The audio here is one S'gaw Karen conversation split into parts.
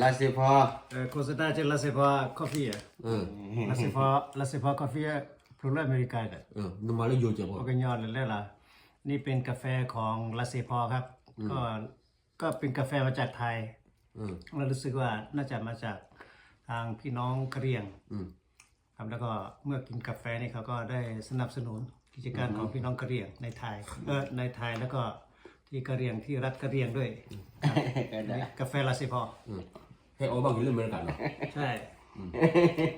လၢစ့ဖီ လၢစ့ဖီ coffee လၢစ့ဖီ coffee ဖျိလၢအမဲရကၤဒီး ပှၤကညီလၢလဲၣ်လီၤ นี่เป็นกาแฟของลาเซพอครับ ก็ก็เป็นกาแฟมาจากไทย อืม แล้วรู้สึกว่าน่าจะมาจากทางพี่น้องกะเหรี่ยง อืม ครับ แล้วก็เมื่อกินกาแฟนี่เขาก็ได้สนับสนุนกิจการของพี่น้องกะเหรี่ยงในไทย เออ ในไทย แล้วก็ที่กะเหรี่ยง ที่รัฐกะเหรี่ยงด้วย ครับ นี่กาแฟลาเซพอ อืม ให้ออกบ้างกินเรื่องอเมริกันเนาะ ใช่ อืม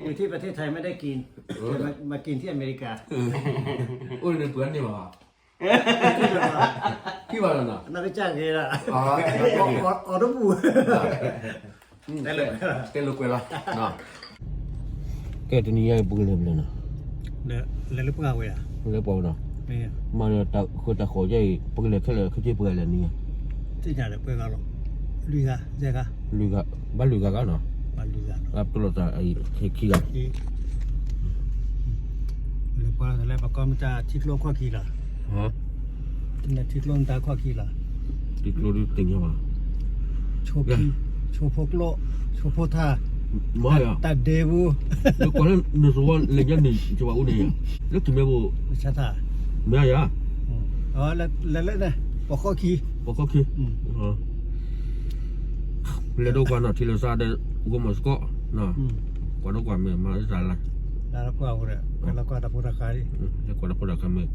อยู่ที่ประเทศไทยไม่ได้กิน เออ แต่มา มากินที่อเมริกา เออ โอ้ย ในเปลือกนี่หว่า ဖံဘၣ်လီၤနီၤ နကစၢ်က့ၤလီၤ အီၣ်တဘူၣ် တဲလိာ်ကွဲလီၤ ကဲတနံၤညါအံၤ ပကလဲၤဖဲလဲၣ်နီၤ လဲၤလၢပှၢ်ဝဲဒၣ် လဲၤပှၢ်ဝဲနီၤ မ့ၢ် မၤဒီးတၢ်ဃၢတၢ်ဃီၤယဲအံၤ ပကလဲၤခဲလၢာ်ခဲဆ့ ပကလဲၤနံၤညါ သ့ၣ်ညါဒီးပှဲၤဂၤလီၤ လွံၢ်ဂၤ ယဲၢ်ဂၤ လွံၢ်ဂၤ ဘၣ်လွံၢ်ဂၤဂၤနီၤ ဘၣ်လွံၢ်ဂၤ ပလီၢ်သးအံၤ ခံဂၤ လဲၤပှၢ်လၢပကီၢ်မ့ၢ်တၢ်ထံကျိခီၣ်ခံလီၤ ထံကျိနတၢ်ခီၣ်ခံလီၤ ထံကျိဒုးတ့ၢ်ညါဘၣ် ဆိဖိ ဆိဖိကျိ ဆိဖိထၣ် မ့ၢ်ယၤ တၢ်ဒ့ပူၤ လၢကွၢ်လၢနစဝီလဲၤညါန့ၣ် ကဘၣ်အိၣ်န့ၣ်ယၤ လၢထံမဲပူၤ မ့ၢ်ယၤ လဲၤလၢန့ၣ် ပှၤခီၣ်ခံ ပှၤခီၣ်ခံ လဲၤဒိကွၢ်နီၤ ထံလီၤစးဒီး ဂိၢ်မီၢ်စကီး ကွၢ်ဒိကွၢ်မ့ၢ်မၤသးလၢ လၢကွၢ်ဝဲဒီး ကွၢ်လၢကွၢ်တၢ်ဖိတၢ်ဃာ် လၢကွၢ်တၢ်ဖိတၢ်ဃာ်မ့ၢ်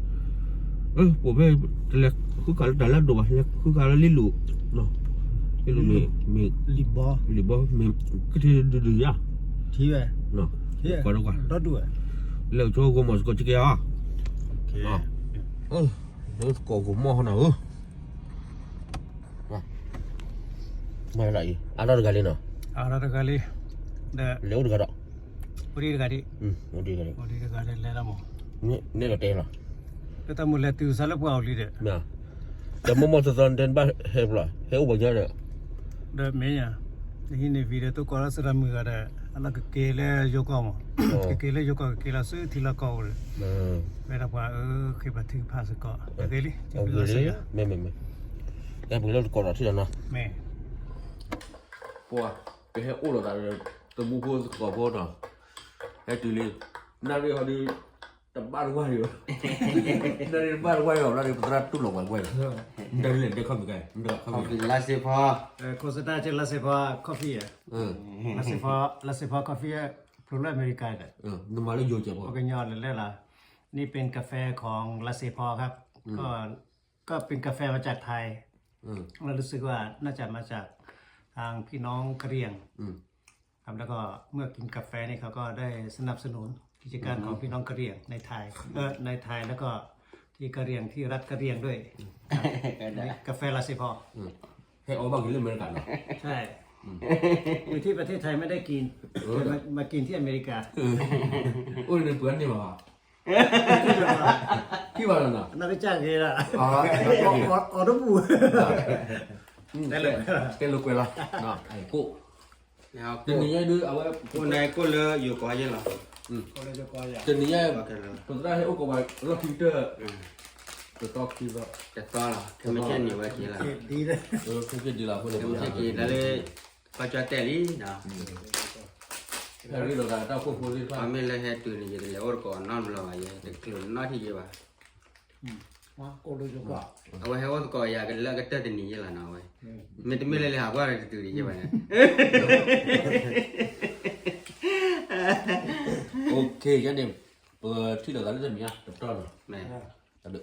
ပှၤဖဲ တလဲၤဃုခးလၢတၢ်လၢအဒိၣ်ဘၣ် လဲၤဃုခးလၢလ့လိာ် လ့လိာ်မ့ၢ် လံာ်ဘီ လံာ်ဘီမ့ၢ် ကထံၣ်ဒုးဒုးယၤ ထံဝဲ ကွၢ်ဒိကွၢ် ဒီဒူၣ်ဝဲ လဲၤဆိဂိၢ်မီၢ်စကီးကကဲဧါ လၢသကိးဂိၢ်မီၢ်ဟီနီၤဧၢ မၤလၢအံၤ အါထီၣ်တဂၤလံနီၤ အါထီၣ်တဂၤလံ လဲၤအိၣ်တဂၤဒီး အိၣ်ဒံးတဂၤဒံး အိၣ်ဒံးတဂၤဒံး အိၣ်ဒံးတဂၤဒံးလဲၤဒၣ်မး န့ၣ်ဒီးတဲလီၤ လၢတၢ်မုၢ်လဲၤတုၤစါလၢပှၤအိၣ်လံဒီး ဒီးမိၢ်မိၢ်သီသီတဲဘၣ်ဟဲဘျီ ဟဲအိၣ်ပှၤညီဒီး ဒီးမ့ၢ်ယၤ နဟံးန့ၢ် video တကိးလၢသရၣ်မုၣ်ဂၤဒီး အလီၢ်ကက့ၤလၢယိၤကီၢ်မး ကက့ၤလၢယိၤကီၢ် ကက့ၤလီၤဆူထံလီၢ်ကီၢ်ပူၤဒီး ဝဲဒၣ်ပှၤအၢ ဃ့ဘါထုကဖၣ်စ့ၢ်ကီး တသ့လံ မ့ၢ်မ့ၢ်မ့ၢ် တၢ်ပှ့ၤလၢတကိးဒီးထံၣ်လီၤနီၤ မ့ၢ် ပှၤ ပဟဲအိၣ်လိာ်သးဒီး သမူဖိသကိးဖိနီၤ ဟဲတုၤလံ နၣ်ရံၣ်ဟီဒုး တဘၣ်တဝါဒံးဘၣ် နၣ်ရံၣ်တဘၣ်တဝါဒံးဘၣ် လၢပသရၣ်တူၢ်လိာ်ပှၤကွၢ်အံၤ နတၢ်ရံၣ်လဲၣ် ဒဲခီၣ်ဖံးကဲ နတၢ်ခီၣ်ဖံး လၢစ့ဖီ coffee လၢစ့ဖီ coffee ဖျိလၢအမဲရကၤဒီး နမၤလၢယိၤကဲးဖိ ပှၤကညီလၢလဲၣ်လီၤ นี่เป็นกาแฟของลาเซพอครับ ก็ก็เป็นกาแฟมาจากไทย อืม แล้วรู้สึกว่าน่าจะมาจากทางพี่น้องกะเหรี่ยง อืม ครับ แล้วก็เมื่อกินกาแฟนี่เขาก็ได้สนับสนุนกิจการของพี่น้องกะเหรี่ยงในไทย เออ ในไทย แล้วก็ที่กะเหรี่ยง ที่รัฐกะเหรี่ยงด้วย ครับ นี่กาแฟลาเซพอ อืม ให้ออกบ้างกินเรื่องอเมริกันเนาะ ใช่ อืม อยู่ที่ประเทศไทยไม่ได้กิน เออ แต่มา มากินที่อเมริกา เออ โอ้ย ในเปลือกนี่หว่า ဖံဘၣ်လီၤနီၤ နကစၢ်က့ၤလီၤ အီၣ်တဘူၣ် တဲလိာ်ကွဲလီၤ ကိၣ် တနံၤညါဒုး အဝဲ ကိၣ်န့ၣ် ကိၣ်လၢယိၤကီၢ်ယဲလီၤ တနံၤညါ ပသရၣ်ဟဲအိၣ်ကီးဘၣ် လီၢ်ခံကတၢၢ် တသီခံသီ တသီလီၤ ခဲမုၢ်ဆ့ၣ်န့ၢ်ဝဲက့ၤလီၤ ခဲမုၢ်ဆ့ၣ်ဒံးလီၤ ခဲမုၢ်ဆ့ၣ်က့ၤလီၤလၢ ကီၢ်ကၠီၣ်တဲၣ်လံနီၤ ဖဲရ့လိာ်သးတၢ်အိၣ်ဖှိၣ်ဖိသ့ၣ်တဖၣ် ပှၤမ့ၢ်လၢဟဲတုၤန့ၣ် ယတလဲၤအိၣ်တကိးနီတဘျီဘၣ် ယတချုးနီထံၣ်ယဲဘၣ် အဝဲဟဲအိၣ်သကိးယၤကလၢကတၢၢ်တနံၤယဲလီၤနီၤ အဝဲ မ့တမ့ၢ်လၢလဲၤဟးကွၢ်တတုၤတယဲဘၣ်န့ၣ် ယဲန့ၣ် ပထံၣ်လိာ်သးလၢတနံၤညါ တပတီၢ်နီၤ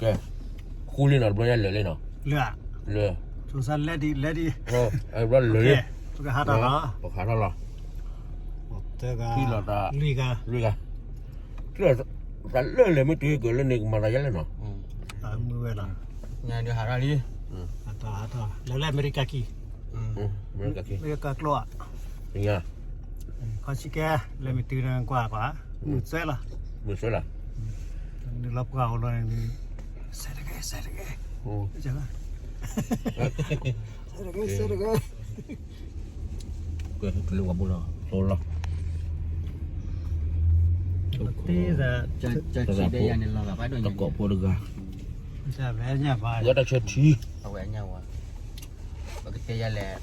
ကဲ ဃူလံနီၤ တဘျီညါလၢာ်လံနီၤ လၢာ် လၢာ် ဆိစါလဲဒံး လဲဒံး တဘျီလၢာ်လံ ပကဟးထီၣ်လီၤ ပကဟးထီၣ်လီၤ ထံၣ်လိာ်သး လွံၢ်ဂၤ ထံၣ်လိာ်သးလၢာ်လဲၣ် မ့ၢ်တုၤကၢၤလၢန့ၣ် ကမၤသးယဲလဲၣ်နီၤ မုာ်ဝဲလီၤ ညါဒုးဟးထီၣ်လံ ဟးထီၣ် ဟးထီၣ် လဲၤလၢအမဲရကၤခံ အမဲရကၤခံ အမဲရကၤကျိဧါ ညါ ခီဆံကဲ လဲၤမ့ၢ်တုၤနကွၢ်ကွၢ် မုာ်စွဲလီၤ မုာ်စွဲလီၤ လီၤပှၢ်အိၣ်လီၤန့ၣ်, စဲးတဂဲၤ စဲးတဂဲၤ, စဲးတဂဲၤ စဲးတဂဲၤ, ကဲ ကလုာ်ဝဲဘိလီၤ သိလီၤ, တသးဖိ, တကိးဖိတဂၤ, ဝဲတၢ်ဆၢထံ, ပကတဲယၤလဲၣ်,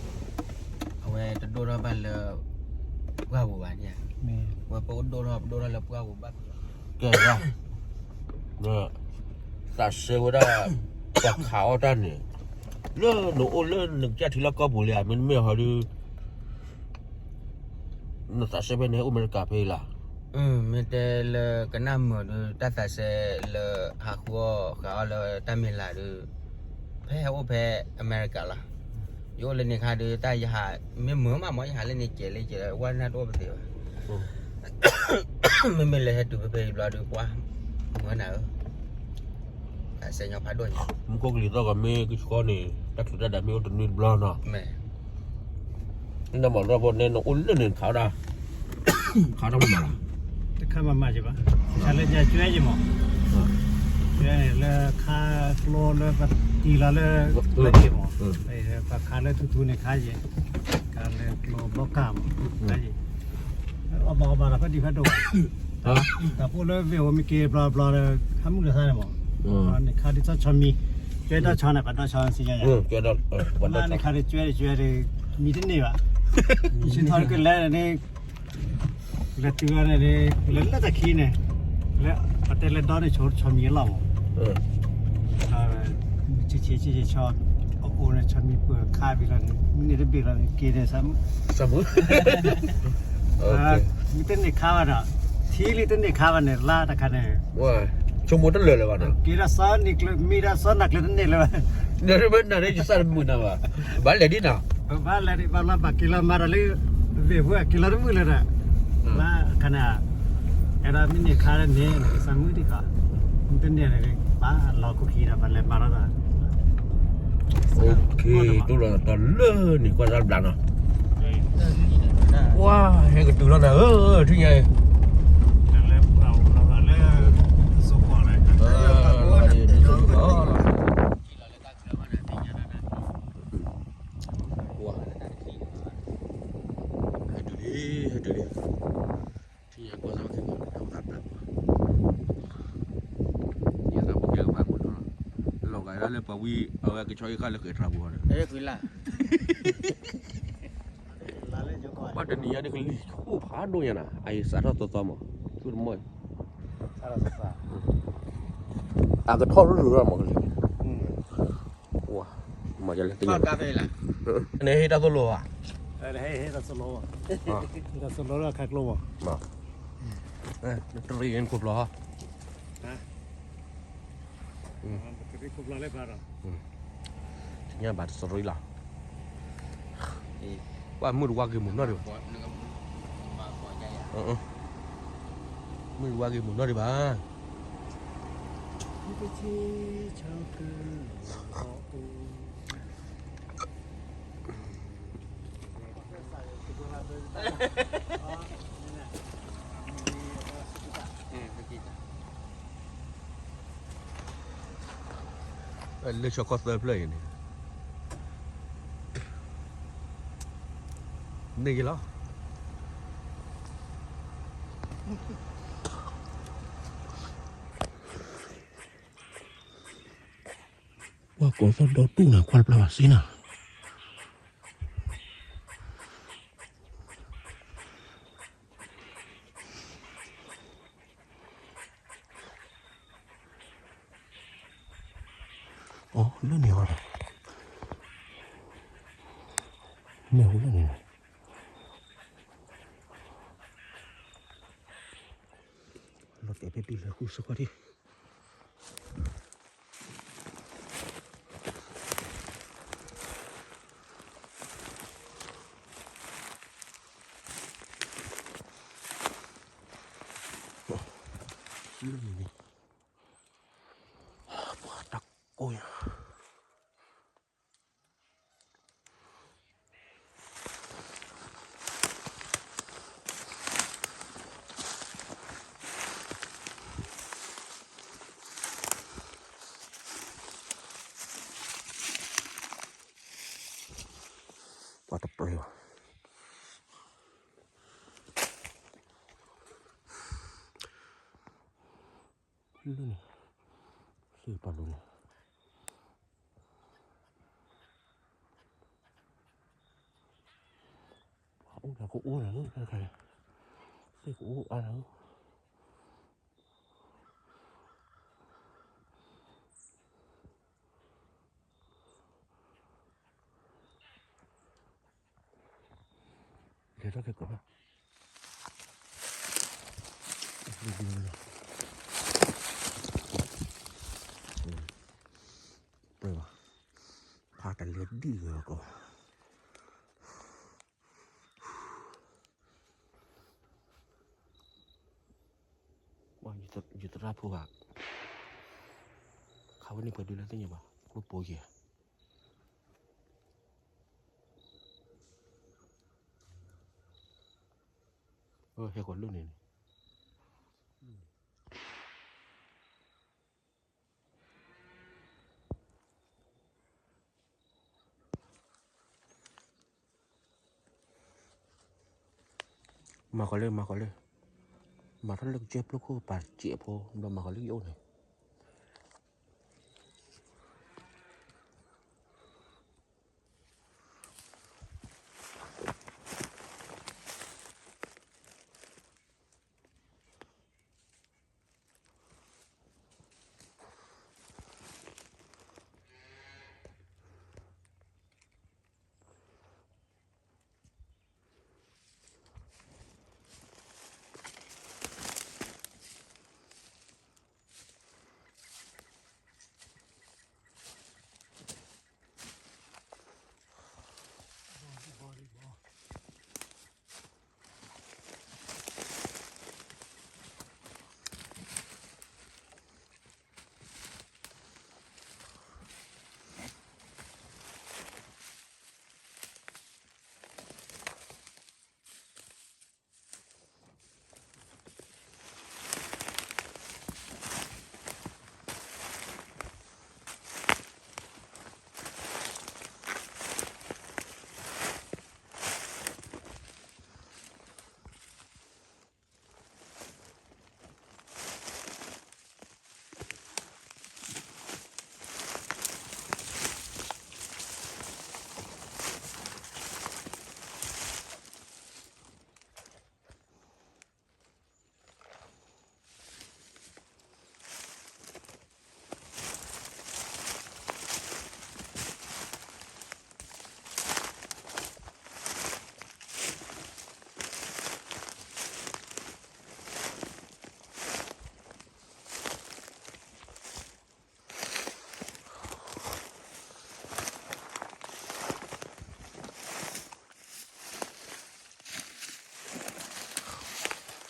အဝဲတဒိၣ်ထီၣ်ဘၣ်လၢ ပှၢ်ပူၤဘၣ်, ဝဲပအိၣ်ဒိၣ်ထီၣ် ပဒိၣ်ထီၣ်လၢပှၢ်ပူၤဘၣ်, ကဲ, သးစဲဝဲဒၣ် ပှၤခးအီၣ်တၢ်န့ၣ်, လၢနအိၣ်လၢနကစၢ်ထံလီၢ်ကီၢ်ပူၤလံဧါ, မ့တမ့ၢ်ဟီဒုး နသးစဲဖဲန့ၣ် ဟဲအိၣ်အမဲရကၤဖဲအံၤလီၤ. မ့ၢ်တဲလၢကနၣ်မုာ်ဒီး တၢ်သးစဲလၢဟးဃုအီၣ်ဃုအီၣ်လၢတၢ်မံၤလၢ်ဒီး ဖဲဟဲအိၣ်ဖဲအမဲရကၤလီၤ. ယအိၣ်လၢန့ၣ်ခါဒီး တၢ်ယဟး မ့ၢ်မုာ်မးမး ယဟးလၢန့ၣ်ကဲးလၢကဲး ဝဲနၢ်တအိၣ်ပသ့ဘၣ်. မ့မ့ၢ်လၢဟဲတုၤဖဲဖဲအံၤဘျီဒီး ပှၤ မုာ်နၤဧၢ, သးစဲညီဖးဒိၣ်ညါ, မူခိၣ်ကလံၤသီၣ်ဂီၤမ့ၢ်ကဆှီန့ၣ် တၢ်ထူးတၢ်ဒဲးမ့ၢ်အိၣ်တနွံတဘျီနီၤ, မ့ၢ် နမၤလီၢ်ဖိန့ၣ် နအိၣ်လၢန့ၣ် ခးဝဲဒၣ်, ခးတၢ်မၤလီၤ, တခါမၤမၤက့ၤဘၣ်, တခါလၢညါကွဲယံၤမး, ကွဲန့ၣ်လၢခါကျိလၢပတံၤလီၤလၢ လၢက့ၤမး, ပခါလၢထူထူန့ၣ်ခါယံၤ, ခါလၢကျိဘီကၢ်မး, ခါယံၤ, အီၣ်ဘၣ်အီၣ်ဘၣ်ဒီးဖဲဒံးဖဲဒိၣ်ဘၣ်, တၢ်ဖိလၢဝ့ၢ်အိၣ်မ့ၢ်က့ၤဘျီဘျီဒီး ဟးမုၢ်လၢၤသးန့ၣ်မး, န့ၣ်ခါဒ်သိးဆီမံၤ, ကွဲဒီးဆီန့ၣ် ပှၤဒီးဆီစံညါယါ, န့ၣ်ခါဒီးကွဲဒီးဆီ မံတန့ၢ်ဘၣ်, ယဆ့ၣ်ထီၣ်ကလဲၣ်န့ၣ် လဲၤတုၤဝဲန့ၣ် လဲၤလၢတၢ်ခံန့ၣ်, လၢပတဲလၢဒီန့ၣ် ဆီမံၤအလီၢ်မး, ဆ့ဆ့ဆ့ဆီ, အအိၣ်န့ၣ် ဆီမံၤပှၢ်ခါဘံလီၤန့ၣ် မ့ၢ်တဘ့ၣ်လီၤန့ၣ် က့ၤန့ၣ် ဆၢမုၢ်, မ့ၢ်တန့ၢ်ခါဘၣ်ဒီး, ထံလံတန့ၢ်ခါဘၣ်န့ၣ် လါတခါန့ၣ်, ဆိကမိၣ်တလၢာ်လၢၤဘၣ်နီၤ, က့ၤဒီးစီၤနံၤကျၢၤ မံဒီးစီၤနၤကျၢၤတန့ၢ်လၢၤဘၣ်, နမ့ၢ်နၤန့ၣ် ယသးတမုာ်နၤဘၣ်, ဘၣ်လဲၤဒ်နီၤ, ဘၣ်လဲၤဒ်ဘၣ်လီၤ ဘၣ်က့ၤလီၤမၤဒီးလၢ ဝ့ၢ်ဖိက့ၤလီၤတမုာ်လၢၤဒီး, လါခါန့ၣ်, အဲၣ်ဒိးမ့ၢ်န့ၢ်ခါလၢန့ၣ် ကစၢ်မုၢ်တခီ, မ့ၢ်တန့ၢ်န့ၣ် ပာ်လီၤခိၣ်ခံဒီး ပာ်လဲၤမၤလီၤသး, တိၢ်လီၤတၢ်လၢန့ၣ် ကွၢ်တၢ်ဘျးနီၤ, ကွၢ် ဟဲကတုၤလီၤနၤဧၢ ထံၣ်ညါအံၤ, ကွၢ် ဟဲတုၤလံ ဟဲတုၤလံ, ထံၣ်ညါကွၢ်စၢ်ဝဲခဲကိာ်န့ၣ် တၢ်အိၣ်သးဘျး, ထံၣ်ညါသးပှၢ်ကဲကဘၣ်မုာ်နီၤ, လီၤဂာ်ဒၣ်လၢပှၤဝံၤ အဝဲကဆီအံၤဃာ်လၢဃဲၤတြၤပူၤန့ၣ်, ဘၣ်တနံၤညါဒ်ကလံၤအိၣ်ဖးဒိၣ်ညါနၤ အအံၤစးထီၣ်သီသီမး, ဆူတမီၢ်အံၤ, အကထီၣ်ရူၢ်ရူၢ်မးကလံၤ, မၤလၢ, န့ၣ်ဟ့ၣ်တၢ်သိၣ်လိဘၣ်, တၢ်သိၣ်လိလၢခါကျိမး, တရံးခိၣ်ဘျီၤ, ညါဘၣ်တစရီလီၤ, ပှၤမုၢ်တဝါဂ့ၤမုၢ်နီၢ်ဒံးဘၣ်, မုၢ်တဝါဂ့ၤမုၢ်နီၢ်ဒံးဘၣ်, လၢဆီခီၣ်သၢဖျၢၣ်အံၤန့ၣ်, န့ၢ်က့ၤလီၤ, ပှၤကိးသီၣ်ဒီတူၢ်နၤ ကွၢ်တပျၢ်ဘၣ်စ့နၤ အိၣ်လၢန့ၣ်အီၤ, မ့ၢ်အိၣ်လၢန့ၣ်, လီၤတဲာ်ဖဲတုၤလၢဃုစ့ၢ်ကီးဒံး, လၢန့ၣ်န့ၣ်, ပှၤတၢ်ကိၢ်ယၤ. တပှဲၤဘၣ်. လၢန့ၣ်, သ့ၣ်ပာ်လိၤန့ၣ်, အိၣ်ဒီးကအိၣ်နၤဧၢ, သ့ၣ်ကအိၣ်အါနၤဧၢ. လဲၤထီၣ်က့ၤကီးဘၣ်, ပှဲၤဘၣ်, ဖးတလဲဒံၣ်ဂ့ၤကီး. ယသရၣ်ဖိဘၣ်, ခးဝဲန့ၣ်ပှဲၤဒုလၢသ့ၣ်ညါဘၣ်, ကျိပိယဲၢ်, ဟဲကီးလၢန့ၣ်န့ၣ် မၤကီးလၢ မၤကီးလၢ, မၤထီၣ်လၢကစၢၢ်ပျိခိၣ်ပာ်စဲးဖိ, ဘျီမၤကီးလၢယအိၣ်န့ၣ်.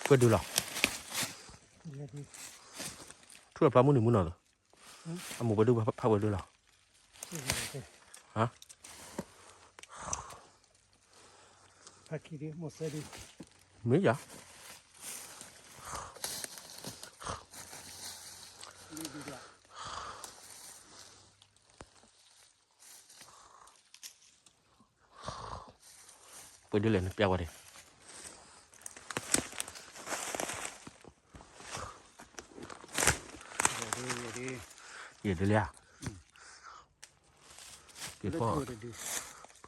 ပှဲၤဒုလီၤ, ထူၣ်အဖျါမုၢ်နံၤမုၢ်နီၤလီၤ, အမိၢ်ပှဲၤဒုဖးပှဲၤဒုလီၤ, မ့ၢ်ယၤ ပှဲၤဒုလဲၣ် နပျဲဝဲဒၣ်, ယဲဒုလၢ, က့ၤဖီၣ်,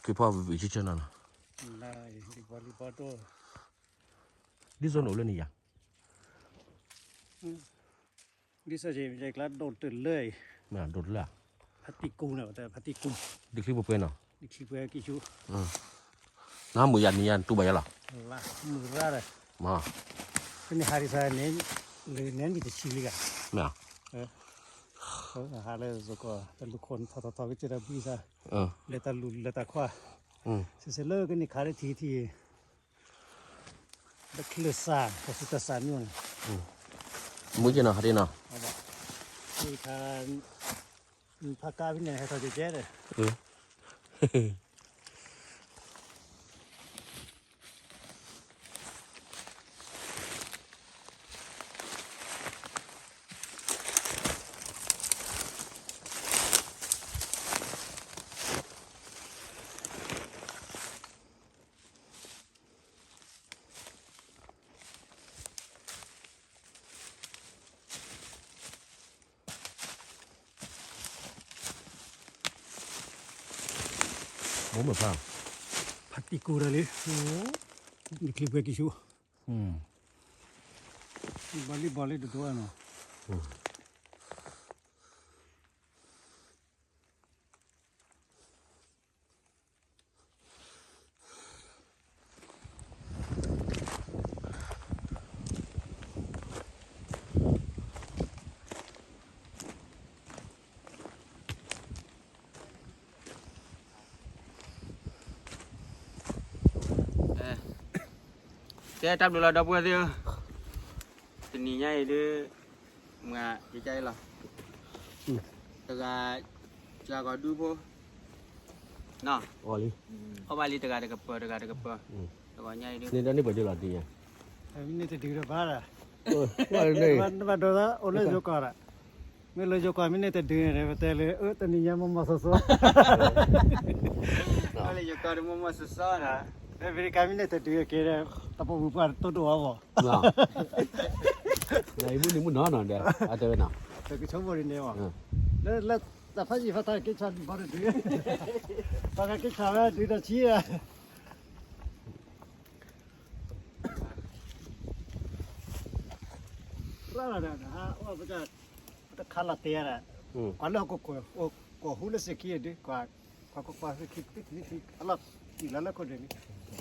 က့ၤဖီၣ်ဝံၤဝံၤဆၢဆၢနီၤနီၤ, ဒ်သိးနအိၣ်လၢန့ၣ်ယၤ ဒ်သိးယကျါဒိးတလၢအံၤ, ဒိးတလၢ, ဖါတံၢ်ကူန့ၣ် ဖါတံၢ်ကူ, ဒ်ချံပှဲၤပှဲၤနီၤ, ဒ်ချံပှဲၤကံၣ်ဆူ, နမုာ်ယၤနံၤယၤနတူၢ်ဘၣ်ယၤလီၤ, မုာ်ရၣ်ဒီး, ဖဲန့ၣ်ဟးဒ်သိးန့ၣ်, လၢန့ၣ်မ့ၢ်တဆံလံဂၤ, မ့ၢ်, ဟးလၢစကီး တလူၤခိၣ်ထီၣ်ထီၣ်ထီၣ်က့ၤတၢ်ဘှံးသး, လဲၤတၢ်လူၤလဲၤတၢ်ခွါ, စံးစဲးလၢကန့ၣ်ခးလၢထံထံ တချုးစၢ် တၢ်ဆူးတၢ်ဆါမ့ၢ်န့ၣ်, မုၢ်က့ၤနီၤ ဟးဒ်နီၤ, ခါ, ဖးကါဖဲန့ၣ် ဟဲထီၣ်ကဲကဲဒီး, ဘိမုၢ်ဖါ, ဖါတံၢ်ကူဒီးလံ, နချံပှဲၤကံၣ်ဆူၣ်, ဘီလံဘီလံတဒိနီၤ. ကဲ တၢ်ဘျုးလီၤ ဒီပုၢ်ဝဲၢ်သ့ၣ်ဧၢ, တနံၤညါအံၤဒုး မ့ၢ်ယကဲအံၤလီၤ, တဂၤ ကၢ်ဂီၤဒူဖိ နီၤ, အီၣ်ဘၣ်လံတဂၤတကပၤ တဂၤတကပၤ, တဂီၤညါအံၤဒုး န့ၣ်ဒီးန့ၣ်ပှဲၤဒုလီၤတံၢ်ညါ, မ့ၢ်န့ၣ်တဒုဒီးဘၣ်ဒီး နဘၣ်ဒိသးအိၣ်လၢယိၤကီၢ်ဒီး, မ့ၢ်လၢယိၤကီၢ်မ့ၢ်န့ၣ်တဒုန့ၣ် ပတဲလၢ အၢ တနံၤညါမီၢ်မီၢ်စီစီ လၢယိၤကီၢ်ဒီးမီၢ်မီၢ်စီစီဒီး, လၢအမဲရကၤမ့ၢ်န့ၣ်တဒုက့ၤဒီး တၢ်ပိာ်မုၣ်ပှၢ်တတိၢ်ဒိၣ်အီၤဘၣ်, မုၢ်နံၤမုၢ်နီၤနီၤဒီး အတဲဝဲနီၤ, ပကဆိကမိၣ်ဒ်န့ၣ်ဘၣ်, လၢ လၢတၢ်ဖးယံာ်ဖးထီက့ၤဆၢဘီတဒု, ပကက့ၤဆၢဝဲဒုတဆံ ရၣ်လီၤဒီး ပတခါလီၤတဲာ်ဒီး ကွၢ်လၢဟီၣ်ခိၣ် ကိးဟူလၢစ့ခံဒု ကွၢ်ကွၢ်ကွၢ်စ့ခံ အလီၤတံၢ်လီၤလၢခိၣ်ဒုန့ၣ်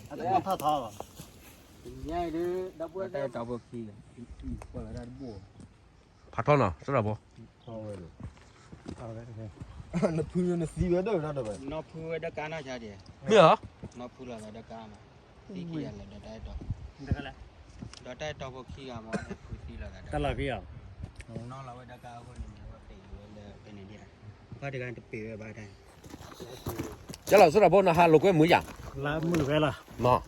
အတဘၣ်ဖးထီဘၣ်, ညါအံၤဒု ဒီပုၢ်ဝဲၢ်သ့ၣ် ဖးထီနီၤ စရၣ်ဖိ, နဖုနသံဝဲဒၣ်ဒီး နီၢ်ဖုဝဲဒၣ်ကါနီၢ်ဆါဒံး, မ့ၢ်ဧါ, နီၢ်ဖုလီၤသးဒီးကါမး, သံခံဂၤလၢာ်ဒီးတၢ်အဲၣ်တီ, ဒီးတၢ်အဲၣ်တီဖိခံဂၤမး ဖုသံလီၤသးဒီး တၢ်လီၤဖံးအီၤ, နီၢ်လီၤဝဲဒီးကါအဃိန့ၣ် အဝဲပ့ၤဝဲလၢဖဲန့ၣ်ဒံး, ပှၤတဂၤတပ့ၤဝဲဘၣ်တၢ် ကဲလီၤ စရၣ်ဖိ နဟးလိာ်ကွဲမုာ်ယၤ, လၢမုာ်ဝဲလီၤ, လံာ်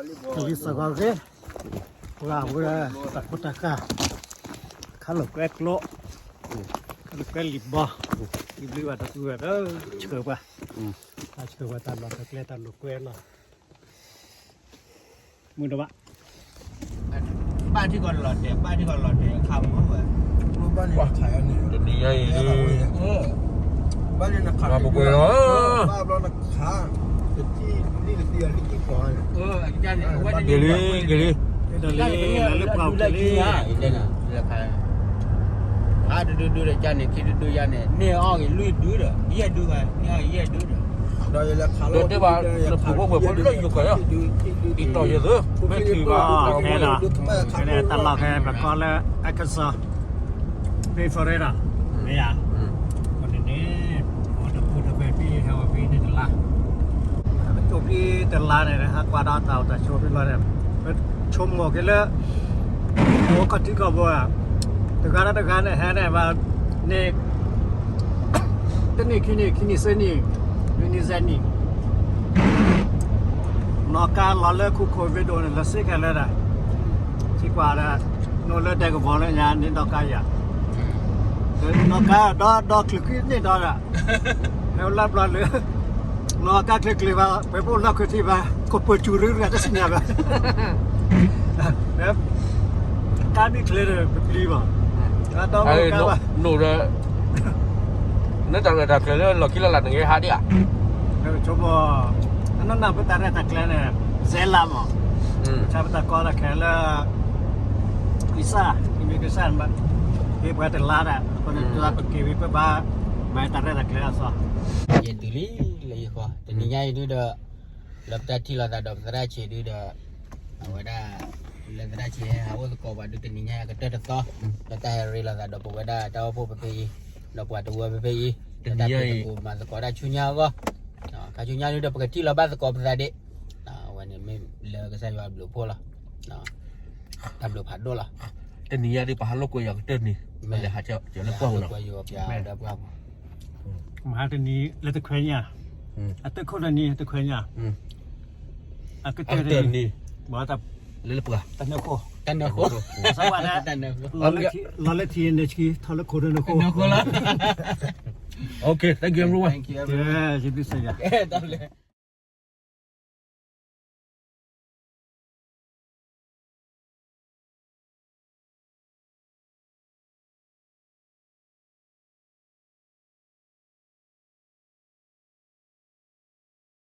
စီၤဂီၤဂ့ၤ, ပှၤဝဲ တၢ်ခိတၢ်ဃၢ်, ခါလိာ်ကွဲကျိ, ခါလိာ်ကွဲလံာ်ဘီ, လံာ်ဘျုးဘၣ်တၢ်သူဝဲဒီး ဆှၢပှၤ, ဆှၢပှၤတၢ်လီၢ်တၢ်ကျဲတၢ်လိာ်ကွဲလီၤ, မုာ်တဘၣ် ဘၣ်ထံကီၢ်လီၤတဲာ် ဘၣ်ထံကီၢ်လီၤတဲာ် ခါမီၢ်ဝဲ, တနံၤညါအံၤဒုး ဘၣ်လၢနခး ပကွဲးလီၤ, ဘၣ်ဘျီနခး တထံၣ်လံတထံၣ်အီၤလံကံၢ်ကီၢ်န့ၣ်, က့ၤလံ က့ၤလံ, တလံလၢပှၤက့ၤလံ, အါတဒုဒုဒီးကန့ၣ် ခံဒုဒုယၤန့ၣ် န့ၢ်အီၣ်ဂ့ၤလွံၢ်ဒုဒီး ယဲၢ်ဒုဘၣ် န့ၢ်အီၣ်ဂ့ၤယဲၢ်ဒုဒီး, ဒီးယလဲၤခးလီၤ ဒီးတဲဘၣ် နဖုဖိဖိလၢယိၤကီၢ်ယါ, အံၤတီၢ်ယဲၢ်သု, မ့ၢ်ထံၣ်ဘၣ် ခဲဒီးတၢ်လီၢ်ခဲ ပကိးလၢ Arkansas, ဖ့ၣ်ဖရ့ဒီး မ့ၢ်ဧါ, အဃိန့ၣ်န့ၣ် အဝဲတဖိတဖဲဖံဟဲဝဲဖံန့ၣ်တလါ, ပကၠိဖံတလါန့ၣ် ဟးကွၢ်ဒီးတၢ်အိၣ်တၢ်ဆိးဖဲလီၤန့ၣ် ပဆိကမိၣ်က့ၤလၢ အိၣ်ခီၣ်ထံးခီၣ်ဘိဧါ, တဂၤဒီးတဂၤန့ၣ် ဟဲန့ၣ်ဘၣ်န့ၣ် တနံၣ်ခံနံၣ် ခံနံၣ်သၢနံၣ် လွံၢ်နံၣ်ယဲၢ်နံၣ် နီၢ်ကါလီၤလၢ COVID ဒိၣ်န့ၣ် လီၤစ့ၢ်ကီးလၢဒၣ် ထံကွၢ်ဒီး နအိၣ်လၢဒဲကဝီၤလၢညါန့ၣ် ဒီကါယၤ နီၢ်ကါဒီး ဒီချံးကွံာ်န့ၢ်ဒီးဒၣ် ဟဲလၢဘျီလၢ နီၢ်ကါချ့ချ့ဘၣ် ပှဲၤပိၢ်လီၢ်ခၢၣ်ထံးဘၣ် ကပၢၤစူၤရ့ရၣ်တစံၣ်ညါဘၣ် ကါဘံၣ်ချ့ဒီးပပျံၤဘၣ် နအိၣ်ဒီး နတၢ်ရဲၣ်တၢ်ကျဲၤလၢလီၢ်ခံလၢ်လၢ်နဂ့ၤဟးဒံးဧါ ဆိကမိၣ် နနၢ်ပတၢ်ရဲၣ်တၢ်ကျဲၤန့ၣ် စဲလးမး ပတၢ်ပတၢ်ကီတၢ်ခဲလၢ အံစၢ် immigration ဘၣ် က့ၤပှၤတလါဒၣ် အဃိန့ၣ် ပက့ၤဝံၤပဘၣ် မၤတၢ်ရဲၣ်တၢ်ကျဲၤအသီ ယဲၢ်ဒုးလံ လၢယဃီ တနံၤညါအံၤဒုးဒီး လၢပတၢ်ထံၣ်လိာ်သးဒီးပသရၣ်ဆံးဒုးဒီး အဝဲဒၣ် လၢသရၣ်ဆံးဟဲဟးအိၣ်သကိးပှၤဒုးတနံၤညါအံၤကတၢၢ်တသီ လၢတၢ်ဟဲရ့လိာ်သးဒီးပဝဲဒၣ်တၢ်အိၣ်ဖှိၣ်ဖဲဖဲအံၤ ဒီးပှၤတဝၢဖဲဖဲအံၤ လၢတၢ်ဖံးသကိးမၤသကိးတၢ်ဆူညါအဂီၢ် ခါဆူညါဒုးဒီးပကထံၣ်လိာ်ဘၣ်သကိးပသးဒံး အဝဲန့ၣ်မ့ၢ်လၢကစၢ်ယွၤအဘျုးအဖှိၣ်လီၤ တၢ်ဘျုးဖးဒိၣ်လီၤ တနံၤညါဒ်ပဟးလိာ်ကွဲယၤကတၢၢ်န့ၣ် မ့ၢ်လဲၤဟးကၠီလၢပှၢ်ပူၤလီၤ မဟါတနံၤလၢတခွဲညါ အတၢၢ်ခိၣ်တနံၤတခွဲညါ အကတၢၢ်တနံၤ လၢလၢပှၢ် တနၢၤခိၣ် တနၢၤခိၣ် လီၤလၢထံန့ၣ်ဆံ ထီၣ်လၢခိၣ်တနၢၤခိၣ် Okay, thank you everyone. Thank you everyone. ယဘျုးစၢ်ယၤ